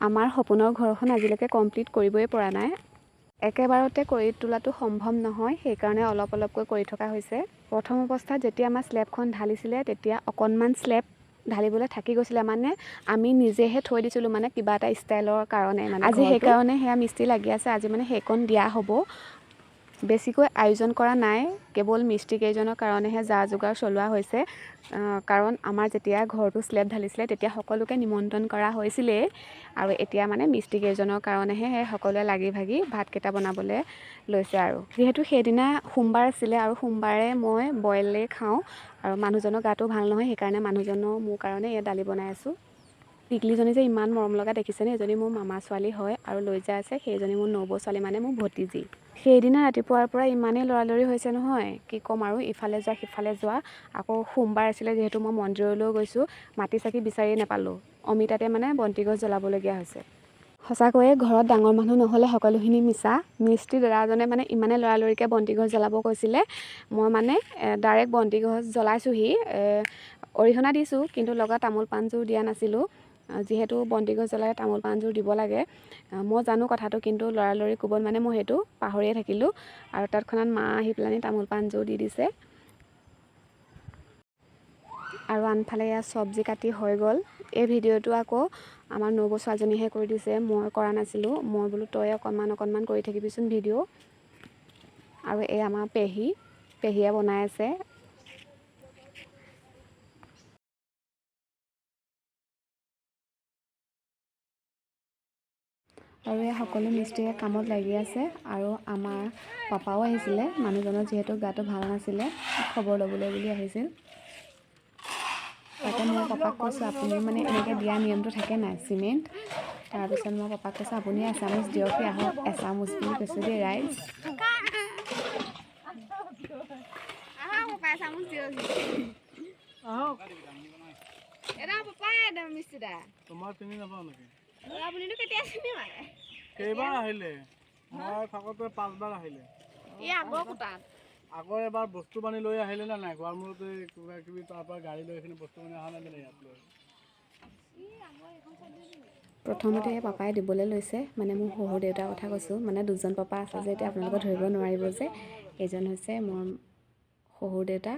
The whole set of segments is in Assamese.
আমাৰ সপোনৰ ঘৰখন আজিলৈকে কমপ্লিট কৰিবই পৰা নাই। একেবাৰতে কৰি তোলাটো সম্ভৱ নহয়, সেইকাৰণে অলপ অলপকৈ কৰি থকা হৈছে। প্ৰথম অৱস্থাত যেতিয়া আমাৰ শ্লেবখন ঢালিছিলে, তেতিয়া অকণমান শ্লেব ঢালিবলৈ থাকি গৈছিলে, মানে আমি নিজেহে থৈ দিছিলোঁ, মানে কিবা এটা ষ্টাইলৰ কাৰণে। মানে আজি সেইকাৰণে সেয়া মিস্ত্ৰী লাগি আছে, আজি মানে সেইকণ দিয়া হ'ব। বেছিকৈ আয়োজন কৰা নাই, কেৱল মিস্ত্ৰী কেইজনৰ কাৰণেহে যা যোগাৰ চলোৱা হৈছে। কাৰণ আমাৰ যেতিয়া ঘৰটো শ্লেব ঢালিছিলে, তেতিয়া সকলোকে নিমন্ত্ৰণ কৰা হৈছিলেই, আৰু এতিয়া মানে মিস্ত্ৰী কেইজনৰ কাৰণেহে সেই সকলোৱে লাগি ভাগি ভাতকেইটা বনাবলৈ লৈছে। আৰু যিহেতু সেইদিনা সোমবাৰ আছিলে আৰু সোমবাৰে মই বইলেই খাওঁ, আৰু মানুহজনৰ গাটো ভাল নহয়, সেইকাৰণে মানুহজনৰ মোৰ কাৰণে এয়া দালি বনাই আছোঁ। টিকলিজনী যে ইমান মৰম লগা দেখিছেনে, এজনী মোৰ মামা ছোৱালী হয়, আৰু লৈ যায় আছে সেইজনী মোৰ নবৌ ছোৱালী, মানে মোৰ ভতিজী। সেইদিনা ৰাতিপুৱাৰ পৰা ইমানেই লৰালৰি হৈছে নহয়, কি ক'ম আৰু, ইফালে যোৱা সিফালে যোৱা। আকৌ সোমবাৰ আছিলে যিহেতু মই মন্দিৰলৈও গৈছোঁ, মাটি চাকি বিচাৰিয়ে নাপালোঁ, অমিতাতে মানে বন্তি গছ জ্বলাবলগীয়া হৈছে। সঁচাকৈয়ে ঘৰত ডাঙৰ মানুহ নহ'লে সকলোখিনি মিছা। মিস্ত্ৰী দাদাজনে মানে ইমানে লৰালৰিকৈ বন্তি গছ জ্বলাব কৈছিলে, মই মানে ডাইৰেক্ট বন্তি গছ জ্বলাইছোঁহি। অৰিহণা দিছোঁ, কিন্তু লগত তামোল পাণযোৰ দিয়া নাছিলোঁ। যিহেতু বন্তি গছ জ্বলালে তামোল পাণযোৰ দিব লাগে, মই জানো কথাটো, কিন্তু লৰালৰি কোবত মানে মই সেইটো পাহৰিয়ে থাকিলোঁ। আৰু তৎক্ষণাত মা আহি পেলানি তামোল পাণযোৰ দি দিছে। আৰু আনফালে এয়া চব্জি কাটি হৈ গ'ল। এই ভিডিঅ'টো আকৌ আমাৰ নবৌ ছোৱালীজনীহে কৰি দিছে, মই কৰা নাছিলোঁ। মই বোলো তই অকণমান অকণমান কৰি থাকিবিচোন ভিডিঅ'। আৰু এই আমাৰ পেহী, পেহীয়ে বনাই আছে। আৰু এই সকলো মিস্ত্ৰীয়ে কামত লাগি আছে। আৰু আমাৰ পাপাও আহিছিলে, মানুহজনৰ যিহেতু গাটো ভাল নাছিলে, খবৰ ল'বলৈ বুলি আহিছিল। তাকে মই পাপাক কৈছোঁ, আপুনি মানে এনেকৈ দিয়া নিয়মটো থাকে নাই চিমেণ্ট। তাৰপিছত মই পাপাক কৈছোঁ, আপুনি এচামুচ দিয়কহি, আহক এচামুচ বুলি কৈছোঁ দেই ৰাইজ। কেইবাৰ আহিলে? মই থাকোঁতে পাঁচবাৰ আহিলে। আগৰ এবাৰ বস্তু পানী লৈ আহিলে নে নাই? গোৱালমূৰতে কিবা কিবি তাৰ পৰা গাড়ী লৈ এইখিনি বস্তু পানী অহা নাই নে ইয়াত লৈ? প্ৰথমতে পাপাই দিবলৈ লৈছে, মানে মোৰ শহুৰ দেউতাৰ কথা কৈছোঁ, মানে দুজন পাপা আছে যে এতিয়া আপোনালোকে ধৰিব নোৱাৰিব যে এইজন হৈছে মোৰ শহুৰ দেউতা।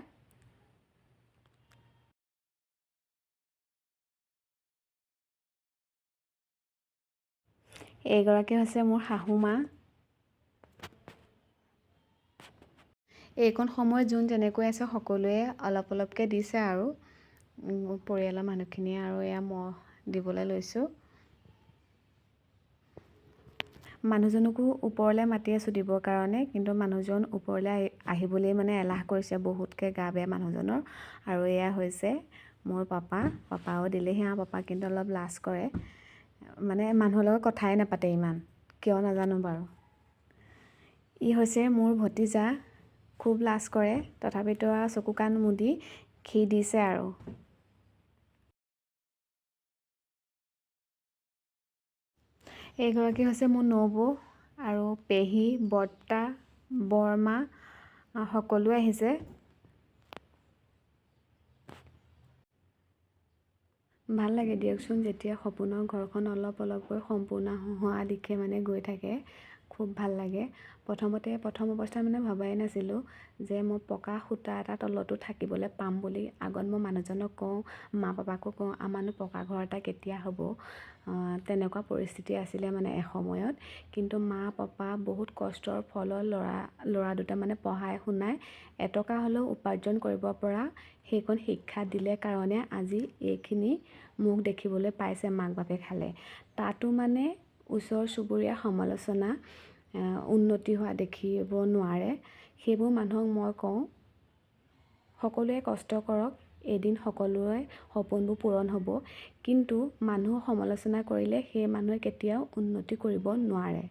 এইগৰাকী হৈছে মোৰ শাহু মা। এইকণ সময়ত যোন যেনেকৈ আছে সকলোৱে অলপ অলপকৈ দিছে আৰু পৰিয়ালৰ মানুহখিনিয়ে। আৰু এয়া মই দিবলৈ লৈছোঁ। মানুহজনকো ওপৰলৈ মাতি আছোঁ দিবৰ কাৰণে, কিন্তু মানুহজন ওপৰলৈ আহিবলৈ মানে এলাহ কৰিছে, বহুতকৈ গা বেয়া মানুহজনৰ। আৰু এয়া হৈছে মোৰ পাপা, পাপাও দিলেহি। আমাৰ পাপা কিন্তু অলপ লাজ কৰে, মানে মানুহৰ লগত কথাই নাপাতে ইমান, কিয় নাজানো বাৰু। ই হৈছে মোৰ ভতিজা, খুব লাজ কৰে, তথাপিতো আৰু চকু কাণ মুদি সি দিছে আৰু। এইগৰাকী হৈছে মোৰ নবৌ আৰু পেহী, বৰ্তা, বৰমা সকলোৱে আহিছে। ভাল লাগে দিয়কচোন যেতিয়া সপোনৰ ঘৰখন অলপ অলপকৈ সম্পূৰ্ণ হোৱা দিশে মানে গৈ থাকে, খুব ভাল লাগে। প্ৰথমতে প্ৰথম অৱস্থাত মানে ভবাই নাছিলোঁ যে মই পকা সূতা এটা তলতো থাকিবলৈ পাম বুলি। আগত মই মানুহজনক কওঁ, মা পাপাকো কওঁ, আমাৰনো পকা ঘৰ এটা কেতিয়া হ'ব, তেনেকুৱা পৰিস্থিতি আছিলে মানে এসময়ত। কিন্তু মা পাপা বহুত কষ্টৰ ফলত ল'ৰা দুটা মানে পঢ়াই শুনাই এটকা হ'লেও উপাৰ্জন কৰিব পৰা সেইকণ শিক্ষা দিলে কাৰণে আজি এইখিনি মোক দেখিবলৈ পাইছে মাক বাপেক হালে। তাতো মানে ওচৰ চুবুৰীয়া সমালোচনা, উন্নতি হোৱা দেখিব নোৱাৰে। সেইবোৰ মানুহক মই কওঁ, সকলোৱে কষ্ট কৰক, এদিন সকলোৰে সপোনবোৰ পূৰণ হ'ব। কিন্তু মানুহক সমালোচনা কৰিলে সেই মানুহে কেতিয়াও উন্নতি কৰিব নোৱাৰে।